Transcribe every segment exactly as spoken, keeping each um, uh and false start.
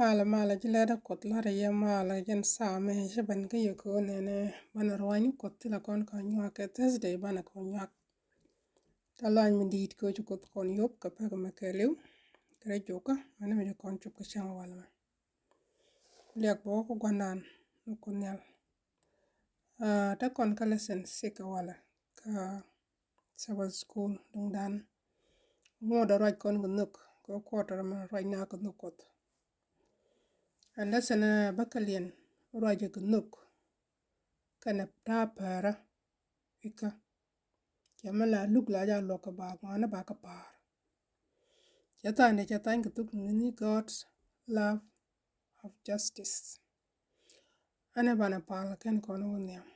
Malɛ, malɛ, ji̱ lɛt ɛ Kuoth la̱t ɛ yɛ malɛ jɛn thaamɛ ci ben kä yɛ köö nɛnɛ banɛ rua̱ny ni Kuoth thilɛ kɔn kɛ nyuak kɛ Thursday banɛ kɛ nyuak. Tɛ lɔac mi di̱i̱t kɛ ci Kuoth kɔn yop kɛ pek mɛ kɛɛliw. Kɛ rɛ jokä mɛn mi ci kɔn cop kɛ cäŋ walɛ mɛ. Liak bä wä kä gua̱ndan ni Kuoth Nhial. Ah, te kɔn kä lesson six walɛ kä Sabbath school duŋdan. Ŋuɔ̱t a ruac kɔn kɛ nhök kɛ quarter mɛ ruac na kɛ nhök Kuɔth. And lesson, ah, bä kɛ liɛn ruac kɛ nhök kɛnɛ ta̱a̱ pärä ikä. Cɛ mɛ la luk la ja luɔk kɛ ba ŋuan ba kɛ pa̱a̱r. Cɛ tha̱a̱ŋ dee cɛ tha̱a̱ŋ kɛ thuk ni God's love of justice. Ɛn ɛ banɛ pal kɛn kɔn wä nhiam.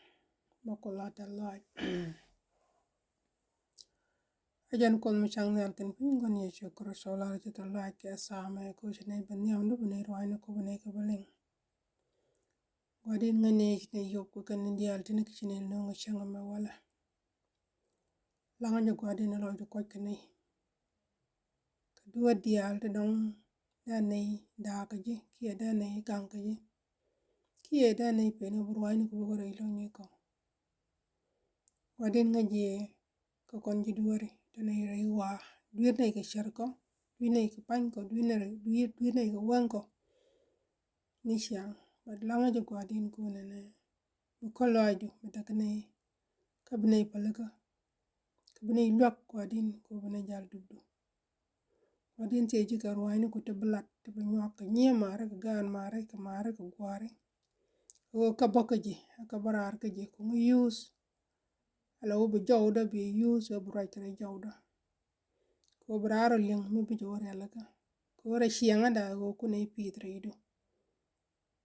Bä ku lat ɛ lɔac. Ɛ jɛn Kuoth mi caŋ nhial kɛn piny gua̱n Yecu Kritho lar cɛ tɛ lɔac kɛ thaamɛ ko ci nɛy bɛ nhiam du bi nɛy rua̱a̱cni ko bi nɛy kɛ bä liŋ. Gua̱di̱n ŋäcni ci nɛy yop kɛ kɛn ni diaal tin ki ci nɛy lo̱ŋ ɛ cäŋ ɛmɛ walɛ. Laŋä jɛ Gua̱di̱n ɛ lɔcdu kɔc kɛ nɛy. Kɛ dueer diaal ti dɔ̱ŋ dee nɛy da̱a̱k kä ji̱ kiɛ dee nɛy gaŋ kä ji̱ kiɛ dee nɛy peni bi rua̱cni ku bi wä rɛy lo̱cni kɔ. Gua̱di̱n ŋäc jiɛ kɛ kɔn ji̱ dueeri ti nɛy rɛy wa̱a̱, dueer nɛy kɛ cär kɔ, dueer nɛy kɛ pa̱ny kɔ, dueer nɛy, dueer, dueer nɛy kɛ wäŋ kɔ. Ni ciaŋ, but laŋä jɛ Gua̱di̱n ku nɛnɛ bi kɔ lɔaacdu bi tek nɛy kä bi nɛy pälikä kä bi nɛy luäk Gua̱di̱n ku bi nɛy jal dupdu. Gua̱di̱n thiec ji̱ kɛ rua̱cni ku ti bi lat ti bi nyuak kɛ nyiee maari kɛ gaan maari kɛ maari kɛ gua̱a̱ri. Ɣöö kä bä kä ji̱ kä bä raar kä ji̱ ku ŋu use. Ala wä bi jɔwdä bi use wä bi ruac kɛ rɛy jɔwdä. Kɛ wä bi raar ɔ liŋ mi bi jɛ wä rialikä. Kɛ wä rɛy ciɛŋäda ɣöö kun nɛy pi̱i̱th rɛydu.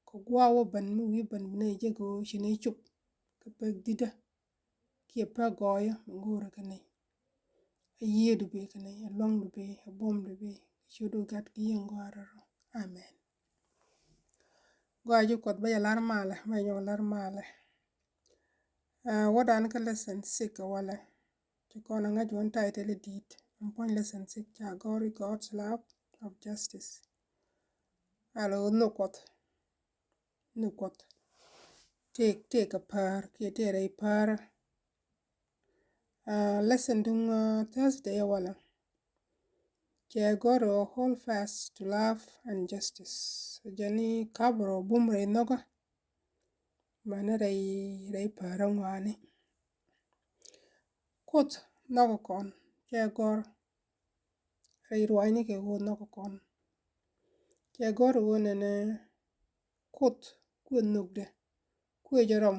Kɛ gua̱a̱ wä ben mi wi̱i̱ ben bi nɛy jek ɣöö ci nɛy cop kɛ pek di̱tdä kiɛ pek gɔɔyä mi go̱o̱rä kɛ nɛy. A yiëëdu bi kɛ nɛy, a lua̱ŋdu bi, a buɔ̱mdu bi, kɛ ciötdu gat kɛ yieŋ gɔaa rɛl rɔ. Amen. Gɔaa ji̱ Kuɔth bä jɛ lar malɛ, bä jɛ nyɔk lar malɛ. Ah, wä dan kä lesson six walɛ. Ci kɔn a ŋa̱c wän title di̱i̱t. Ɛn puɔ̱ny lesson six ca gɔr i̱ God's love of justice. Ala wä nhök Kuɔth. Nhök Kuɔth. Tëë, tëë kɛ päär kiɛ tëë rɛy päär. Ah, lesson duŋ, ah, Thursday walɛ. Cɛ gɔr ɔ hold fast to love and justice. Jɛn i̱ kap rɔ bum rɛy nhɔkä. Mani rɛy, rɛy päärä ŋɔaani. Kuoth nhɔk kɔn cɛ gɔr rɛy ruacni kɛ ɣöö nhɔk kɔn. Cɛ gɔr ɣöö nɛnɛ Kuoth kuɛ nhökdɛ kuɛ jɛ rɔm.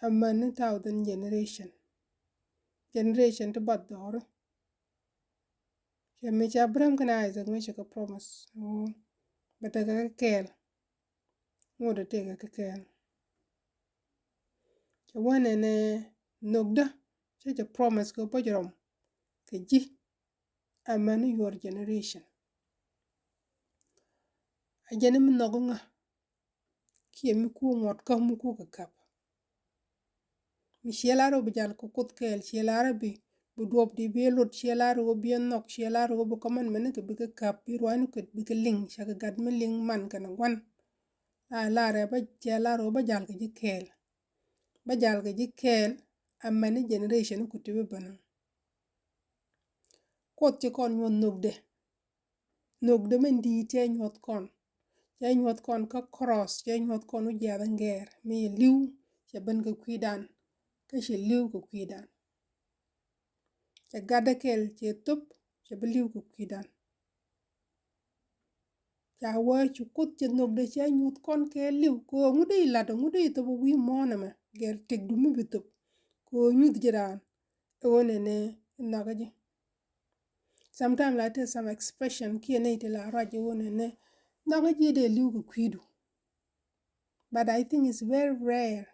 Amäni thousand generation. Generation ti bath dhɔri. Cɛ mi ca Abraham kɛnɛ Isaac mi cɛ kɛ promise. Bɛ tekɛ kɛ kɛɛl. Ŋot ɛ tekɛ kɛ kɛɛl. Cɛ wä nɛnɛ nhökdä cɛ cɛ promise kɛ bä jɛ rɔm kɛ ji̱. Amäni your generation. A jɛn mi nhɔk ŋa kiɛ mi ku ŋuɔt kä mi ku kɛ käp. Mi ciɛ lar ɣöö bi jal kɛ Kuoth kɛɛl, ciɛ lar ɣöö bi, bi duɔp di bi lot, ciɛ lar ɣöö bi nhɔk, ciɛ lar ɣöö bi commandment kɛ bi kɛ käp, bi ruacni kɛ bi kɛ liŋ, cɛ kɛ gat mi liŋ man kɛnɛ gua̱n. La lar ɛ bä, ciɛ lar ɣöö bä jal kɛ ji̱ kɛɛl. Bä jal kɛ ji̱ kɛɛl, amäni generation ku ti bi ben. Kuoth ci kɔn nyuɔth nhökdɛ. Nhökdɛ min di̱i̱t cɛ nyuɔth kɔn. Cɛ nyuɔth kɔn kä cross, cɛ nyuɔth kɔn wä jiath in gɛɛr. Mi cɛ li̱w, cɛ ben kɛ kui̱dan. Kä cɛ li̱w kɛ kui̱dan. Cɛ gatdɛ kɛl, cɛ thop, cɛ bi li̱w kɛ kui̱dan. Ca wee ci Kuoth cɛ nhökdɛ cɛ nyuɔth kɔn kɛ li̱w. Kɛ ɣöö ŋut dee ilat, ŋut dee ithop wi̱i̱ muɔ̱ɔ̱n ɛmɛ. Gɛr tëkdu mi bi thop. Kɛ ɣöö nyuth ji̱ raan. Ɛ ɣöö nɛnɛ nhɔkä ji̱. Sometimes la te some expression kiɛ nɛy ti la ruac ɛ ɣöö nɛnɛ nhɔkä ji̱ dee li̱w kɛ kui̱du. But I think it's very rare.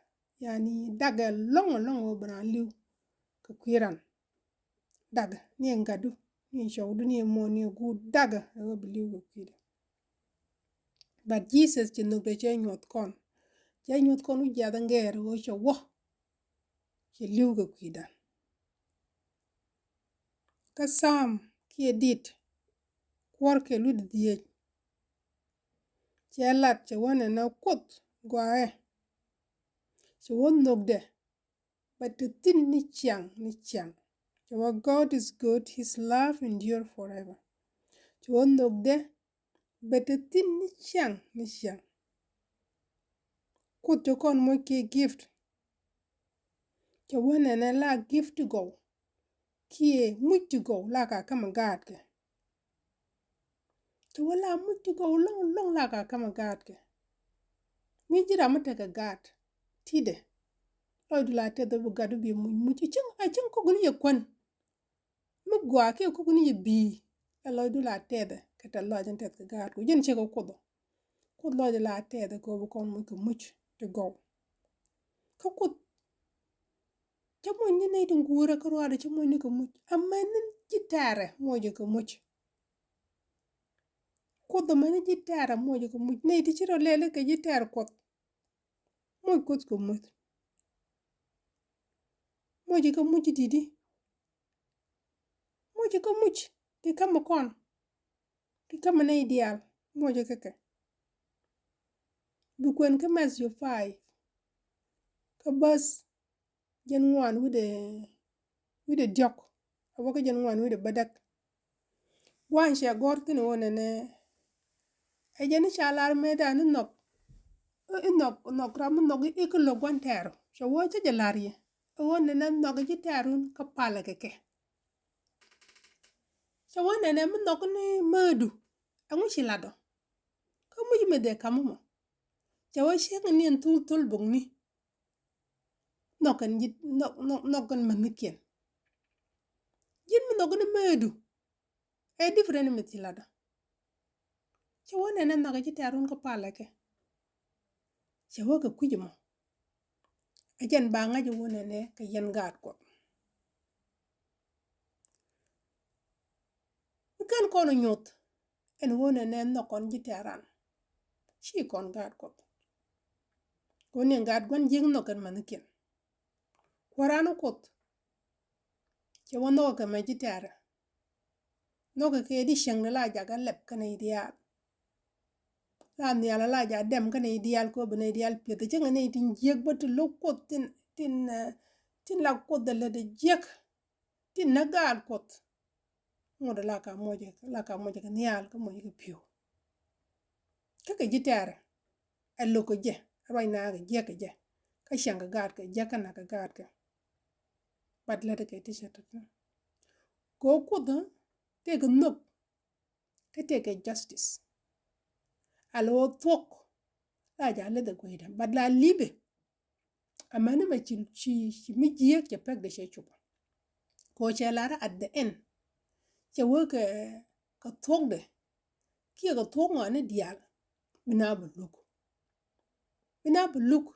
Yani dakɛ lɔŋ lɔŋ ɣöö bi raan li̱w kɛ kui̱ ran. Dakɛ ni ɛn gatdu, ni ɛn cɔwdu, ni ɛn muɔ̱ɔ̱n, ni ɛn guut, dakɛ ɛ ɣöö bi li̱w kɛ kui̱du. But Jesus cɛ nhökdɛ cɛ nyuɔth kɔn. Cɛ nyuɔth kɔn wi̱c jiath in gɛɛr ɣöö cɛ wä. Cɛ li̱w kɛ kui̱dan. Kä Psalm kiɛ dit kuɔr kɛ luth dhieec. Cɛ lat cɛ wä nɛnɛ Kuoth gɔaaɛ. Cɛ wä nhökdɛ, bɛ te thi̱n ni ciaŋ ni ciaŋ. Cɛ wä God is good, his love endure forever. Cɛ wä nhökdɛ, bɛ te thi̱n ni ciaŋ ni ciaŋ. Kuoth cɛ kɔn moc kiɛ gift. Cɛ wä nɛnɛ la gift ti gɔw kiɛ muc ti gɔw la ka kämɛ gaatkɛ. Cɛ wä la muc ti gɔw lɔŋ lɔŋ la ka kämɛ gaatkɛ. Mi ji̱ ram mi tekɛ gaat ti̱dɛ, lɔcdu la tɛth bi gat bi muc muc. A cäŋ, a cäŋ kɔk ni yɛ kuän. Mi gɔaa kiɛ kɔk ni yɛ bi̱i̱, la lɔcdu la tɛthɛ kɛ tɛth lɔac in tɛth kɛ gaat ku jɛn cɛ kɛ Kuoth ɔ. Kuoth lɔcdu la tɛthɛ kɛ ɣöö bi kɔn muc kɛ muc ti gɔw. Kä Kuoth cä muc ni nɛy ti guurɛ kä ruaadɛ cä muc ni kɛ muc. Amäni ji̱ tɛɛrɛ mucɛ kɛ muc. Kuoth amäni ji̱ tɛɛrɛ mucɛ kɛ muc. Nɛy ti ci rɔ lɛli kɛ ji̱ tɛɛr Kuɔth, muc Kuoth kɛ muc. Mucɛ kɛ muc ti di̱t i̱. Mucɛ kɛ muc ti kämɛ kɔn, ti kämɛ nɛy diaal mucɛ kɛ kɛ. Bi kuɛn kä Matthew five, kä bäth jɛn ŋuan wi̱dɛ, wi̱dɛ diɔ̱k a wä kä jɛn ŋuan wi̱dɛ bädäk. Gua̱a̱n cɛ gɔ̱r thi̱n ɣöö nɛnɛ, ɛ jɛn i̱ ca lar mëëdan i̱ nhɔk, i̱ nhɔk, nhɔk ram mi nhɔk i̱ kä lo̱k gua̱n tɛɛr. Cɛ wä cä jɛ la̱r yɛ ɣöö nɛnɛ nhɔk ji̱ tɛɛrun kä palɛ kɛ kɛ. Cɛ wä nɛnɛ mi nhɔk ni määdu ɛŋu ci lat ɔ? Kä muc mi dhɛ ka̱m mɔ. Cɛ wä ciek ni ɛn thul thul bokni. Nhɔk kɛn ji̱, nhɔk, nhɔk, nhɔk kɛn mänikiɛn. Ji̱n mi nhɔk ni määdu. Ɛ different mi thi latdä. Cɛ wä nɛnɛ nhɔk ji̱ tɛɛrun kä palɛ kɛ. Cɛ wä kɛ kui̱c mɔ. Ɛ jɛn ba ŋa̱c wä nɛnɛ kɛ yɛn gaat Kuɔth. Mi kɛn kɔn nyuth ɛn wä nɛnɛ nhɔk kɔn ji̱ tɛɛran. Ci kɔn gaat Kuɔth. Kɔn ni gaat gua̱n ji̱ nhɔk kɛn mänikiɛn. Kuäran Kuoth. Cɛ wä nhɔk kɛ mɛ ji̱ tɛɛrɛ. Nhɔk kɛ kɛ di cieŋdɛ la jakä lɛp kɛnɛ idiaal. La nhial la jakä dɛm kɛnɛ idiaal kɛ wä bi nɛ idiaal piɛth cieŋ nɛ itin jiäk bä ti lo̱k Kuoth tin, tin, eh, tin la Kuoth dɛ lät jiäk. Tin nä gaat Kuɔth. Ŋot la ka moc, la ka moc kɛ nhial kä moc kɛ pi̱w. Kä kɛ ji̱ tɛɛrɛ. Ɛ lo̱k kɛ jɛ, ɛ ruac na kɛ jiäk kɛ jɛ. Kä cäŋ kɛ gaat kɛ jɛ kä na kɛ gaat kɛ. But lät kɛ ti cɛ tɔtɔ. Kɛ Kuoth tëëkɛ nhök. Kä tëëkɛ justice. A lo̱ thuɔ̱k. La ja leth ɛ guiydɛ. But la li̱bɛ. Amäni mɛ ci, ci, ci mi jiääk cɛ pek dee cɛ cop. Kɛ cɛ lar at the end. Cɛ wee kɛ, kɛ thuɔ̱kdɛ. Kiɛ kɛ thuɔ̱k ŋɔaani diaal. Bi na bi luk. Bi na bi luk.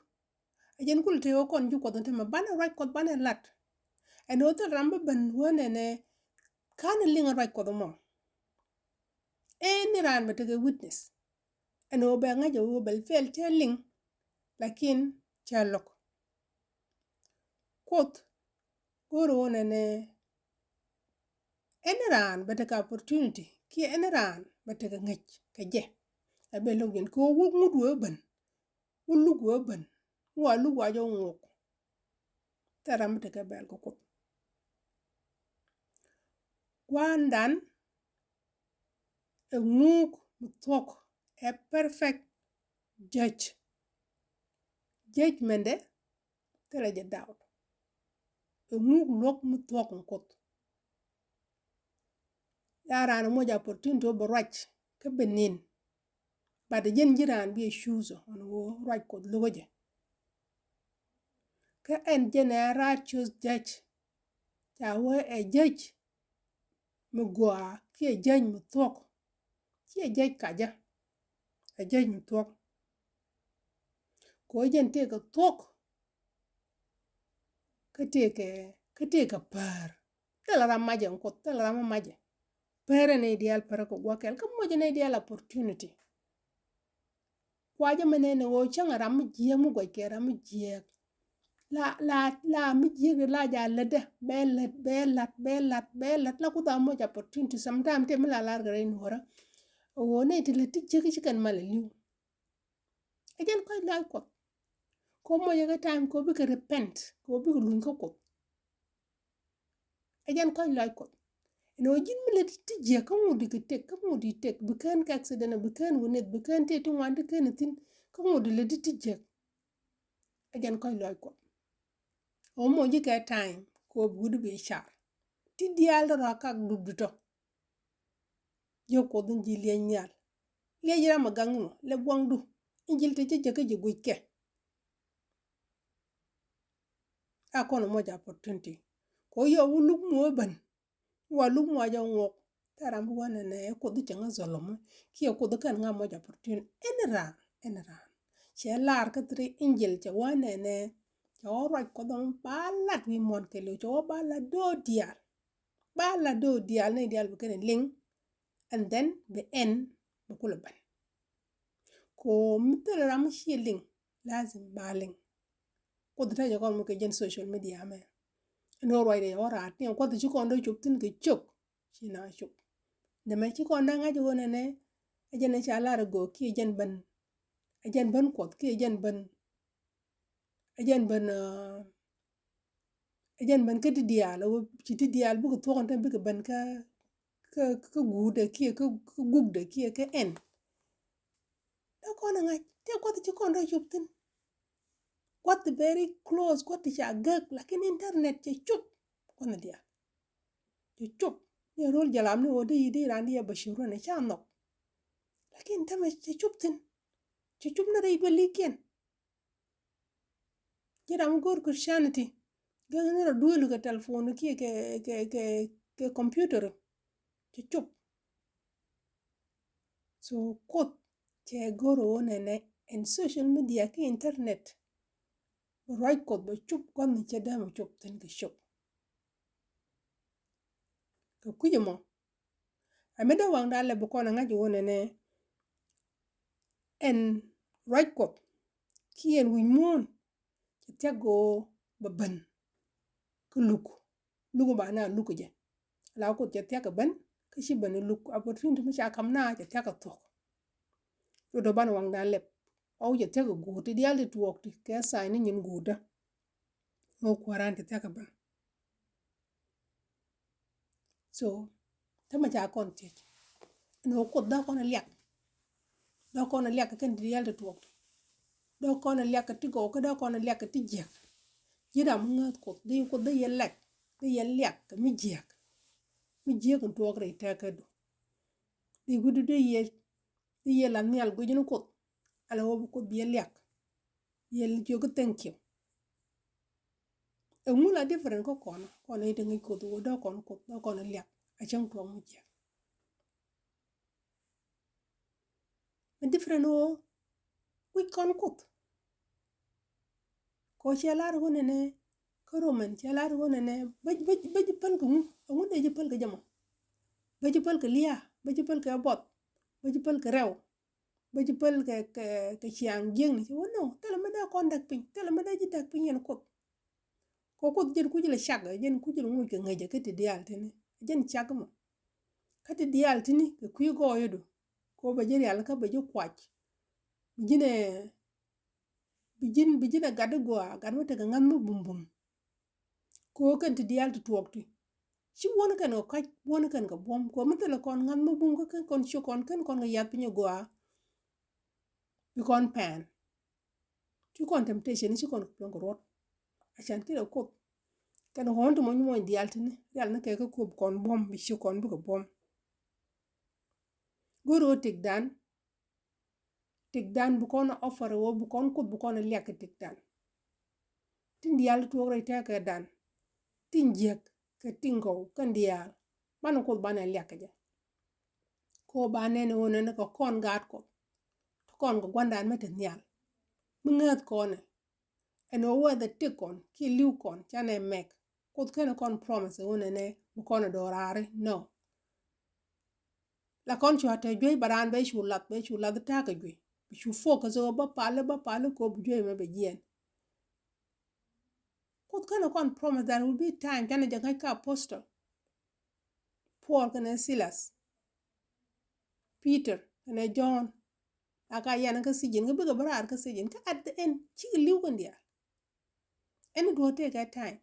A jɛn kul tëë wä kɔn ji̱ Kuɔth in te mɛ banɛ ruac Kuɔth banɛ lat. Ɛn ɣöö thil ram bi ben wä nɛnɛ ka̱n liŋ ruac Kuɔth mɔ. Ɛn ni raan bɛ tekɛ witness. Ɛn ɣöö bɛ ŋa̱c ɛ ɣöö bɛ fɛl cɛ liŋ. Lakin cɛ lo̱k. Kuoth go̱o̱r ɣöö nɛnɛ ɛn ni raan bɛ tekɛ opportunity kiɛ ɛn ni raan bɛ tekɛ ŋäc kɛ jɛ. Ɛ bɛ lo̱k jɛn kɛ ɣöö wä ŋut wee ben. Wä luk wee ben. Wä a luk wa jɛ wä ŋuɔk. Thil ram mi tekɛ bɛl kɛ Kuoth. Gua̱a̱ndan ɛ ŋuuk mi thuɔ̱k ɛ perfect judge. Judgment dɛ thilɛ jɛ doubt. Ɛ ŋuuk luɔ̱k mi thuɔ̱k in Kuoth. Ya raan moc opportunity wä bi ruac kä bi nin. But jɛn ji̱ raan bi ɛ choose ɔn wä ruac Kuɔth lo̱k jɛ. Kä ɛn jɛn ɛ righteous judge. Ca wee ɛ judge mi gɔaa kiɛ judge mi thuɔ̱k. Kiɛ judge kacä. Ɛ judge mi thuɔ̱k. Kɛ ɣöö jɛn tëëkɛ thuɔ̱k. Kä tëëkɛ, kä tëëkɛ päär. Thilɛ ram macɛ in Kuoth, thilɛ ram macɛ. Pärɛ nɛy diaal pärɛ kɛ gua̱th kɛl, kä mocɛ nɛy diaal opportunity. Kuacä mi nɛn ɛ ɣöö cäŋ ɛ ram mi jiääk mi guɛc kɛ ram mi jiääk. La, la, la mi jiääk la ja lätdä, bɛ lät, bɛ la̱t, bɛ la̱t, bɛ la̱t, la Kuoth a moc opportunity. Sometime tëë mi la lar kɛ rɛy nuɔ̱ɔ̱rä. Ɛ ɣöö nɛy ti lät ti jiääk ci kɛn mal ɛ li̱w. Ɛ jɛn kɔc lɔc Kuɔth. Kɛ ɣöö mocɛ kɛ time kɛ ɣöö bikɛ repent, kɛ ɣöö bikɛ luny kä Kuoth. Ɛ jɛn kɔc lɔc Kuɔth. Ɛn ɣöö ji̱n mi lät ti jiäk, kä ŋut di kɛ tëk, kä ŋut di tëk, bi kään kɛ accident, bi kään wä nith, bi kään tëë ti ŋuan ti kään thi̱n, kä ŋut di lät ti jiäk. Ɛ jɛn kɔc lɔc Kuɔth. Ɣöö moc ji̱ kɛ time kɛ ɣöö bi wut bi car. Ti diaal rɔ kak dup di tɔ. Jiök Kuoth in ji̱ liɛc nhial. Liɛc ram a gaŋ imɔ lɛ buaŋdu. In ji̱l ti ji̱ jɛ kä ji̱ guic kɛ. A kɔn moc opportunity. Kɛ ɣöö yɔ wä luk muɔ ben. Wa luk muɔ jɛ ŋuɔk. Tɛ ram bi wä nɛnɛ Kuoth cɛ ŋa zolom. Kiɛ Kuoth kɛn ŋa moc opportunity. Ɛn ran, ɛn ran. Cɛ lar kä three angel cɛ wä nɛnɛ. Cɛ wä ruac Kuɔth ɔm ba lat wi̱i̱ muɔ̱ɔ̱n kɛ liw, cɛ wä ba lat do̱o̱ diaal. Ba la do̱o̱ diaal ni diaal bi kɛn liŋ. And then bi ɛn bi kulɛ ben. Ko mi thil ram mi ci liŋ lazim ba liŋ. Kuoth tɛ jɛ kɔn mi kɛ jɛn social media mɛ. Ɛn ɣöö ruacdɛ yɛ wä raat ni Kuoth ci kɔn dee cop thi̱n kɛ cök. Ci na cop. Nɛmɛ ci kɔn dee ŋa̱c ɣöö nɛnɛ. Ɛ jɛn ɛ ca lar ɛ go̱o̱k kiɛ jɛn ben. Ɛ jɛn ben Kuɔth kiɛ jɛn ben. Ɛ jɛn ben. Ɛ jɛn ben kä ti diaal, ɛ wä ci ti diaal bikɛ thuɔ̱k ɛn tɛm bikɛ ben kä kä kä guutdɛ kiɛ kä kä gukdɛ kiɛ kä ɛn. Dee kɔn ɛ ŋa̱c tëë Kuɔth ci kɔn rɔ cop thi̱n. Kuɔth ti very close, Kuɔth ti ca gäk, lakin internet cɛ cop. Kuɔth ni diaal cɛ cop. Ni ro̱l jalam ni wä dee yi dee ran di yɛ bashir run ɛ ca nhɔk. Lakin tɛmɛ cɛ cop thi̱n. Cɛ cop ni rɛy duel likiɛn. Ji̱ ram mi go̱o̱r Christianity gäk ni rɔ duëëlu kɛ telephone kiɛ kɛ kɛ kɛ kɛ computer. Cɛ cop. So Kuoth cɛ go̱o̱r ɣöö nɛnɛ ɛn social media ki internet. Bɛ ruac Kuɔth bɛ cop gua̱th ni cɛ dee mɛ cop thi̱n kɛ cop. Kɛ kui̱c ɛmɔ a mi dee waŋda lɛ bi kɔn a ŋa̱c ɣöö nɛnɛ ɛn ruac Kuɔth kiɛ ɛn wi̱c muɔ̱ɔ̱n. Cɛ thia̱k ɣöö bɛ ben kä luk. Luk ba na luk jɛ. La Kuoth cɛ thia̱k ɛ ben kä ci ben luk opportunity mi ca kam na cɛ thia̱k ɛ thuɔ̱k. Cɛ dɔ̱ ban waŋda lɛp. Ɣɔw cɛ thia̱k ɛ guut ti diaal ti tuɔɔk ti kɛ sign ni nyin guutdä. Ɣöö kuääran cɛ thia̱k ɛ ben. So tämɛ ca kɔn thiec. Ɛn ɣöö Kuoth dee kɔn ɛ liak. Dee kɔn ɛ liak kɛ kɛn ti diaal ti tuɔɔk ti. Dee kɔn ɛ liak kɛ ti gɔw kä dee kɔn ɛ liak kɛ ti jiäk. Ji̱ ram mi ŋääth Kuoth dee Kuoth dee yɛ lɛk dee yɛ liak kɛ mi jiäk. Mi jiäk in tuɔɔk rɛy tɛ̈kädu. Dee wi̱cdu dee yɛ dee yɛ lath nhial guic ni Kuoth. Ala wä bi Kuoth bi yɛ liak. Yɛ jiök kä thank you. Ɛŋu la different kä kɔn kɔn i̱ te ŋi̱c Kuoth wä dee kɔn Kuoth dee kɔn liak a cäŋ tuɔɔk mi jiäk. Mi different wä wi̱c kɔn Kuoth. Kɔ cɛ lar wä nɛnɛ kä Roman cɛ lar wä nɛnɛ bä bä bä ji̱ päl kɛ ŋu ɛŋu dee ji̱ päl kɛ jɛ mɔ. Bä ji̱ päl kɛ lia̱a̱, bä ji̱ päl kɛ buɔth, bä ji̱ päl kɛ rɛw. Bä ji̱ päl kɛ kɛ kɛ ciaŋ jiäkni cɛ wä nɔ thilɛ mi dee kɔn däk piny, thilɛ mi dee ji̱ däk piny yɛn Kuoth. Kɛ Kuoth jɛn kuc lɛ cak jɛn kuc lɛ ŋuc kɛ ŋäcä kä ti diaal tini jɛn cak mɔ. Kä ti diaal tini kɛ kui̱ gɔɔyädu. Kɛ bɛ ji̱ rial kä bɛ ji̱ kuac. Bi ji̱n ɛ bi ji̱n bi ji̱n ɛ gat i̱ gɔaa gat mi tekɛ ŋa̱th mi bumbum. Kɛ ɣöö kɛn ti diaal ti tuɔɔk ti ci buɔ̱n kɛn kɛ kac buɔ̱n kɛn kɛ buɔ̱m kɛ ɣöö mi thilɛ kɔn ŋa̱th mi bum kä kɛn kɔn ci kɔn kɛn kɔn kɛ yath piny i̱ gɔaa. Bi kɔn pɛn ci kɔn temptation ci kɔn kɛ piɔ̱ŋ kɛ ruɔt. A can ti lɛ Kuoth kɛn kɔn ti mɔ nyuɔ̱ny diaal tini rial ni kɛ kä Kuoth kɔn buɔ̱m bi ci kɔn bikɛ buɔ̱m. Go̱o̱ri ɣöö tëkdan. Tëkdan bi kɔn offer ɣöö bi kɔn Kuoth bi kɔn liak kɛ tëkdan. Tin diaal ti tuɔɔk rɛy tɛ̈kädan. Tin jiäk kɛ tin gɔw kɛn diaal banɛ Kuoth banɛ liak kɛ jɛ. Kɛ ɣöö ba nɛn ɣöö nɛn kɛ kɔn gaat Kuɔth. Ti kɔn kɛ gua̱ndan mi te nhial mi ŋääth kɔnɛ. Ɛn ɣöö whether tëk kɔn kiɛ li̱w kɔn canɛ mɛk Kuoth kɛnɛ kɔn promise ɣöö nɛnɛ bi kɔn ɛ do̱raari nɔ. La kɔn cua te juey ba raan bɛ cu lath bɛ cu lath ta̱a̱ kɛ juey bi cu focus ɣöö bä pali bä pali kɛ ɣöö bi juey mɛ bɛ jiɛɛn. Kuoth kɛnɛ kɔn promise that will be time canɛ jɛ ŋäc kä apostle Paul kɛnɛ Silas, Peter kɛnɛ John. Aka yan kä sijin, kä bikɛ bi raar kä sijin, kä at the end cikɛ li̱w kɛn diaal. Ɛn it will take a time.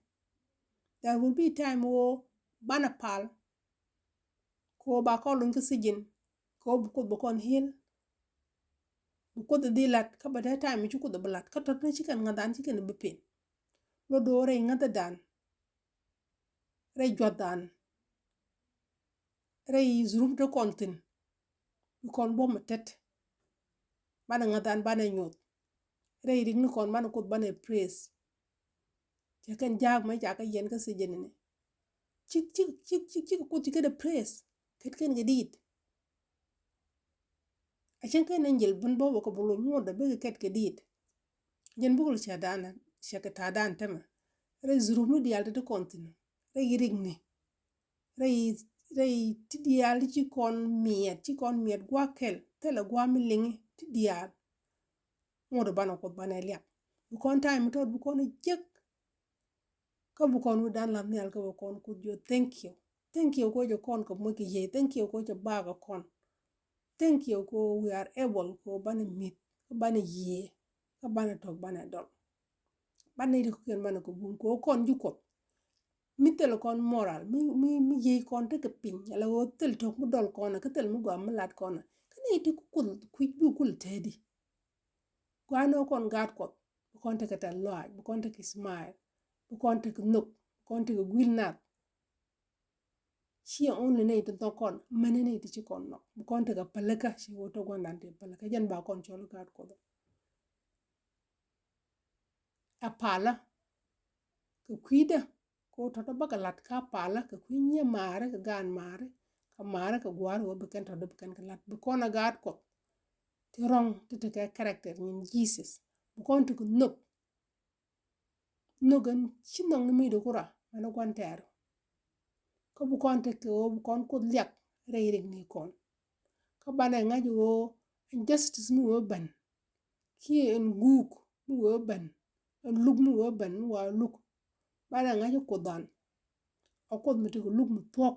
There will be time woo banɛ pal. Kɛ woo ba kɔn luny kä sijin, kɛ woo bi Kuoth bi kɔn heal. Bi Kuoth dhil lat, kä bɛ te time ci Kuoth bi lat, kä tɔt ni ci kɛn ŋa̱than ci kɛn bi pin. Lot do̱o̱ rɛy ŋäthädan, rɛy juɔthdan, rɛy zurum te kɔn thi̱n, bi kɔn buɔ̱m mi tet. Banɛ ŋäthdan, banɛ nyuɔth. Rɛy rik ni kɔn, banɛ Kuoth, banɛ praise. Cɛ kɛn jaak mɛ ca kɛ yɛn kä sijin ni. Cik, cik, cik, cik, cik Kuoth ci kɛ dee praise. Ket kɛn kɛ diit. A cäŋ kɛn angel ben bä wä kɛ bä loc ŋuɔ̱t dee bikɛ kɛt kɛ diit. Jɛn bukul cɛ dan, cɛ kɛ ta̱a̱ dan tämɛ. Rɛy zurum ni diaal te ti kɔn thi̱n. Rɛy rik ni. Rɛy, rɛy ti diaal ti ci kɔn miɛt, ci kɔn miɛt gua̱a̱th kɛl, thilɛ gua̱a̱th mi liŋi ti diaal. Ŋuɔ̱t banɛ Kuoth, banɛ liak. Bi kɔn time mi tɔt bi kɔn jek. Kä bi kɔn wi̱dan la̱th nhial kä bi kɔn Kuoth jiök thank you. Thank you kɛ ɣöö cɛ kɔn kɛ moc kɛ yiëë. Thank you kɛ ɣöö cɛ baak kɛ kɔn. Thank you kɛ ɣöö we are able kɛ ɣöö banɛ mi̱th, kä banɛ yiëë, kä banɛ tɔ̱k, banɛ dɔl. Banɛ nɛy ti kɔ̱kiɛn banɛ kɛ bum kɛ ɣöö kɔn ji̱ Kuɔth. Mi thil kɔn moral, mi, mi, mi yiëë kɔn tekɛ piny, ala ɣöö thil tɔ̱k mi dɔl kɔn kä thil mi gɔaa mi lat kɔn. Kä nɛy ti kul kui̱c bi kul tɛɛdi. Gua̱a̱n ɣöö kɔn gaat Kuɔth, bi kɔn tekɛ tɛth lɔaac, bi kɔn tekɛ smile, bi kɔn tekɛ nhök, bi kɔn tekɛ gui̱l nath. Ciɛ only nɛy ti nhɔk kɔn, mɛni nɛy ti ci kɔn nhɔk. Bi kɔn tekɛ pälikä, ci wä tɔ gua̱ndan ti pälikä. Jɛn ba kɔn cɔl gaat Kuɔth. Ɛ palä kɛ kui̱dä, kɛ ɣöö tɔ̱tɔ̱ bä kɛ la̱t kä palä kɛ kui̱ nyiee maari kɛ gaan maari, kɛ maari kɛ gua̱a̱ri wä bi kɛn tɔ̱tɔ̱ bi kɛn kɛ la̱t. Bi kɔn ɛ gaat Kuɔth ti rɔ̱ŋ ti tekɛ character nyin Jesus. Bi kɔn tekɛ nhök. Nhök ɛn ci nhɔk ni mi di kura mɛn gua̱n tɛɛr. Kä bi kɔn tekɛ ɣöö bi kɔn Kuoth liak rɛy rik ni kɔn. Kä banɛ ŋa̱c ɣöö ɛn justice mi wee ben. Kiɛ ɛn guuk mi wee ben. Ɛn luk mi wee ben mi wa luk. Banɛ ŋa̱c Kuoth an. A Kuoth mi tekɛ luk mi thuɔ̱k.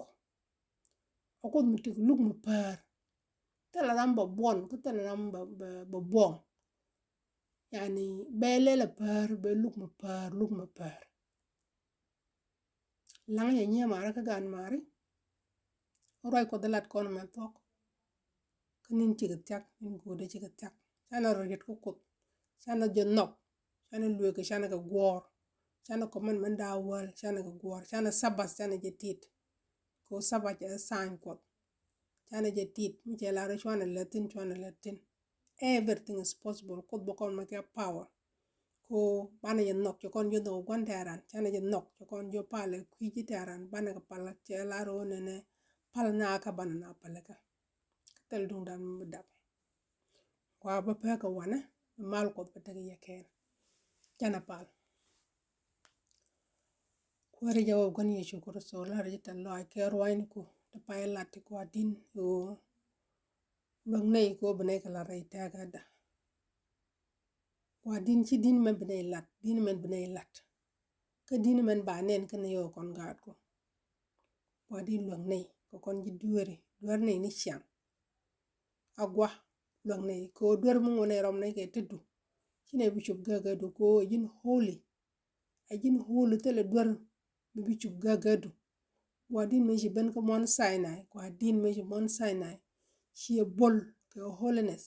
A Kuoth mi tekɛ luk mi päär. Thilɛ ram bɛ buɔn, kä thilɛ ram bɛ, bɛ, bɛ buɔŋ. Yani, bɛ lɛl a päär, bɛ luk mi päär, luk mi päär. Laŋ yɛ nyiee maari kä gaan maari. Ruac Kuɔth lat kɔn mɛ thuɔ̱k. Kä ni̱n cikɛ thia̱k, ni̱n go̱o̱dɛ cikɛ thia̱k. Canɛ rɔ riet kä Kuoth. Canɛ jɛ nhɔk. Canɛ lueek, canɛ kɛ guɔ̱ɔ̱r. Canɛ commandment da wäl, canɛ kɛ guɔ̱ɔ̱r. Canɛ Sabbath, canɛ jɛ tit. Kɛ ɣöö Sabbath ɛ sign Kuɔth. Canɛ jɛ tit, mi cɛ lar cuanɛ lät thi̱n, cuanɛ lät thi̱n. Everything is possible. Kuoth bä kɔn mɛ kɛ power. Ko banɛ jɛ nhɔk, cɛ kɔn jiök nhɔk gua̱n tɛɛran. Canɛ jɛ nhɔk, cɛ kɔn jiök palɛ kui̱ ji̱ tɛɛran. Banɛ kɛ pal, cɛ lar ɣöö nɛnɛ pal na kä banɛ na pal kä. Kä thil duŋdan mi bi dak. Wa bä pek kɛ wanɛ, mi mal Kuɔth bä tek yɛ kɛn. Canɛ pal. Kuäär jɛ wä gua̱n Yecu Kritho, lar ji̱ tɛth lɔaac kɛ ruaacniku ti pay lat ti Gua̱di̱n ɣöö luäk nɛy kɛ ɣöö bi nɛy kɛ lat rɛy tɛ̈käda. Gua̱di̱n, ci di̱n mɛn bi nɛy lat, di̱n mɛn bi nɛy lat. Kä di̱n mɛn ba nɛn kä nɛy ɣöö kɔn gaatku. Gua̱di̱n, luäk nɛy kɛ kɔn ji̱ dueeri, duer nɛy ni ciaŋ. A gua, luäk nɛy kɛ ɣöö duer mi ŋuɔ̱t nɛy rɔm nɛy kɛ tetdu. Ci nɛy bi cop gäkädu kɛ ɣöö ji̱n holy. A ji̱n holy, thilɛ duer mi bi cop gäkädu. Gua̱di̱n, mëë ci ben kä Mount Sinai, Gua̱di̱n, mëë ci Mount Sinai, ciɛ bol kɛ holiness.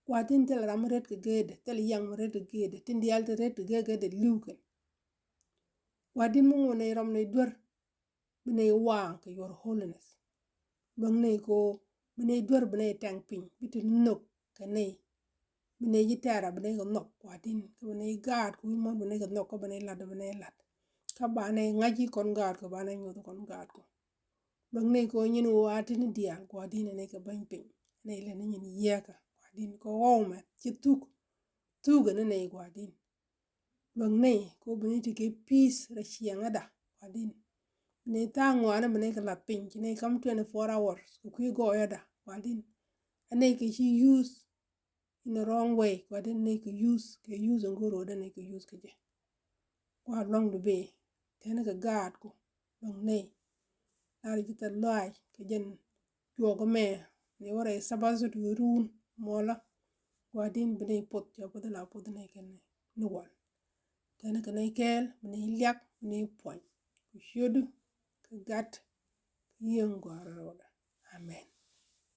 Gua̱di̱n, thilɛ ram mi ret kɛ gäätdɛ, thilɛ yaŋ mi ret kɛ gäätdɛ, tin diaal ti ret kɛ gäätdɛ li̱w kɛn. Gua̱di̱n, mi ŋuɔ̱t nɛy rɔm nɛy duer, bi nɛy waaŋ kɛ your holiness. Luäk nɛy kɛ ɣöö bi nɛy duer, bi nɛy tɛŋ piny, bi te nhök kɛ nɛy. Bi nɛy ji̱ tɛɛra, bi nɛy kɛ nhɔk, Gua̱di̱n, kä bi nɛy gaat kɛ wi̱i̱ muɔ̱ɔ̱n, bi nɛy kɛ nhɔk, kä bi nɛy lat, bi nɛy lat. Kä ba nɛy ŋa̱c i̱ kɔn gaatku, ba nɛy nyuɔth kɔn gaatku. Luäk nɛy kɛ ɣöö nyin ɣöö a tini diaal, Gua̱di̱n, ɛ nɛy kɛ bäny piny, ɛ nɛy lät ni nyin yieekä, Gua̱di̱n, kɛ ɣɔw mɛ ci thuk, thuk ɛ ni nɛy, Gua̱di̱n. Luäk nɛy kɛ ɣöö bi nɛy tekɛ peace rɛy ciɛŋäda, Gua̱di̱n. Bi nɛy tha̱a̱ŋ ŋɔaani, bi nɛy kɛ la̱th piny, ci nɛy kam twenty four hours kɛ kui̱ gɔɔyäda, Gua̱di̱n. A nɛy kɛ ci use in a wrong way, Gua̱di̱n, nɛy kɛ use, kɛ use in go̱o̱r ɣöö dee nɛy kɛ use kɛ jɛ. Gua̱a̱r luaŋdu bëë, teni kɛ gaatku, luäk nɛy. Lar ji̱ tɛth lɔaac kɛ jɛn juɔk ɛmɛ, ni wä rɛy Sabbath ti run muɔlä. Gua̱di̱n bi nɛy poth cɛ poth la poth nɛy kɛn ni wal. Tɛn kɛ nɛy kɛɛl bi nɛy liak bi nɛy puɔ̱ny. Kɛ ciötdu kɛ gat kɛ yieŋ gɔaa rɛwdɛ. Amen.